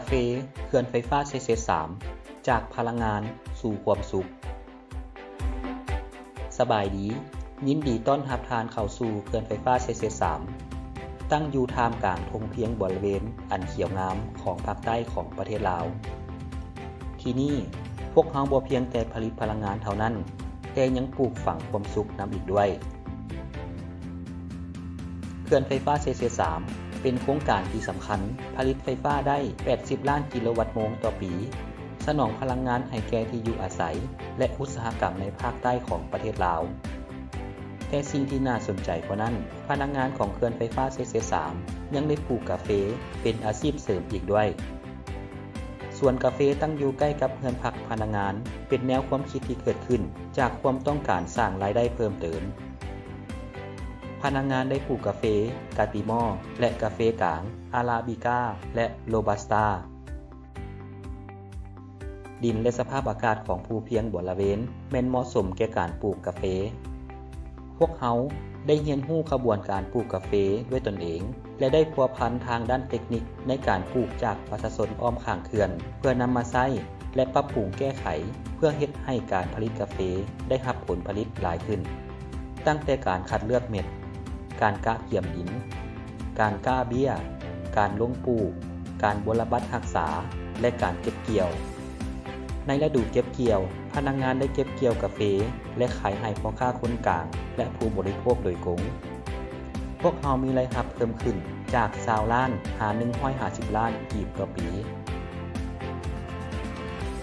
ເຟ ເຂື່ອນໄຟຟ້າເຊເຊສາມ ຈາກພະລັງງານສູ່ຄວາມສຸກ. ສະບາຍດີ, ຍິນດີຕ້ອນຮັບທ່ານເຂົ້າສູ່ເຂື່ອນໄຟຟ້າເຊເຊສາມ ຕັ້ງຢູ່ທ່າມກາງທົ່ງພຽງບໍລິເວນອັນຂຽວງາມຂອງພາກໃຕ້ຂອງປະເທດລາວ. ທີ່ນີ້, ພວກເຮົາບໍ່ພຽງແຕ່ຜະລິດພະລັງງານເທົ່ານັ້ນ, ແຕ່ຍັງປູກຝັງຄວາມສຸກນຳອີກດ້ວຍ. ເຂື່ອນໄຟຟ້າເຊເຊສາມ ເປັນໂຄງການທີ່ສຳຄັນ, ຜະລິດໄຟຟ້າໄດ້ແປດສິບລ້ານກິໂລວັດໂມງຕໍ່ປີ, ສະໜອງພະລັງງານໃຫ້ແກ່ທີ່ຢູ່ອາໄສ ແລະ ອຸດສາຫະກຳໃນພາກໃຕ້ຂອງປະເທດລາວ. ແຕ່ສິ່ງທີ່ໜ້າສົນໃຈກວ່ານັ້ນ, ພະນັກງານຂອງເຂື່ອນໄຟຟ້າເຊເຊສາມ ຍັງໄດ້ປູກກາເຟເປັນອາຊີບເສີມອີກດ້ວຍ. ສວນກາເຟຕັ້ງຢູ່ໃກ້ກັບເຮືອນພັກພະນັກງານ ເປັນແນວຄວາມຄິດທີ່ເກີດຂຶ້ນຈາກຄວາມຕ້ອງການສ້າງລາຍໄດ້ເພີ່ມເຕີມ. ພະນັກງານໄດ້ປູກກາເຟກາຕີມໍ ແລະ ກາເຟກາງອາຣາບິກາ ແລະ ໂຣບັສຕາ. ດິນ ແລະ ສະພາບອາກາດຂອງພູພຽງບໍລະເວນແມ່ນເໝາະສົມແກ່ການປູກກາເຟ. ພວກເຮົາໄດ້ຮຽນຮູ້ຂະບວນການປູກກາເຟດ້ວຍຕົນເອງ ແລະ ໄດ້ພົວພັນທາງດ້ານເຕັກນິກໃນການປູກຈາກປະຊາຊົນອ້ອມຂ້າງເຂື່ອນ ເພື່ອນຳມາໃຊ້ ແລະ ປັບປຸງແກ້ໄຂ ເພື່ອເຮັດໃຫ້ການຜະລິດກາເຟໄດ້ຮັບຜົນຜະລິດຫຼາຍຂຶ້ນ. ຕັ້ງແຕ່ການຄັດເລືອກເມັດ, ການກະກຽມດິນ, ການກ້າເບ້ຍ, ການລົງປູກ, ການບົວລະບັດຮັກສາ ແລະ ການເກັບກ່ຽວ. ໃນລະດູເກັບກ່ຽວ, ພະນັກງານໄດ້ເກັບກ່ຽວກາເຟ ແລະ ຂາຍໃຫ້ພໍ່ຄ້າຄົນກາງ ແລະ ຜູ້ບໍລິໂພກໂດຍກົງ. ພວກເຮົາມີລາຍຮັບເພີ່ມຂຶ້ນຈາກຊາວລ້ານຫາໜຶ່ງຮ້ອຍຫ້າສິບລ້ານກີບຕໍ່ປີ.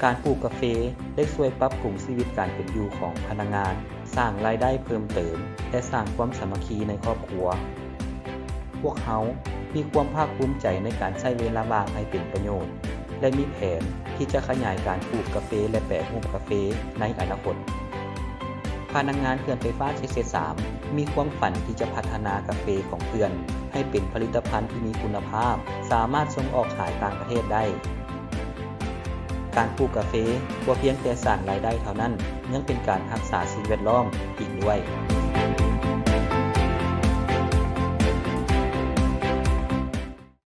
ການປູກກາເຟໄດ້ຊ່ວຍປັບປຸງຊີວິດການເປັນຢູ່ຂອງພະນັກງານ, ສ້າງລາຍໄດ້ເພີ່ມເຕີມ ແລະ ສ້າງຄວາມສາມັກຄີໃນຄອບຄົວ. ພວກເຮົາມີຄວາມພາກພູມໃຈໃນການໃຊ້ເວລາວ່າງໃຫ້ເປັນປະໂຫຍດ ແລະ ມີແຜນທີ່ຈະຂະຫຍາຍການປູກກາເຟ ແລະ ແປຮູບກາເຟໃນອະນາຄົດ. ພະນັກງານເຂື່ອນໄຟຟ້າເຊເຊສາມ ມີຄວາມຝັນທີ່ຈະພັດທະນາກາເຟຂອງເຂື່ອນໃຫ້ເປັນຜະລິດຕະພັນທີ່ມີຄຸນນະພາບ, ສາມາດສົ່ງອອກຂາຍຕ່າງປະເທດໄດ້. ການປູກກາເຟບໍ່ພຽງແຕ່ສ້າງລາຍໄດ້ເທົ່ານັ້ນ, ຍັງເປັນການຮັກສາສິ່ງແວດລ້ອມອີກດ້ວຍ.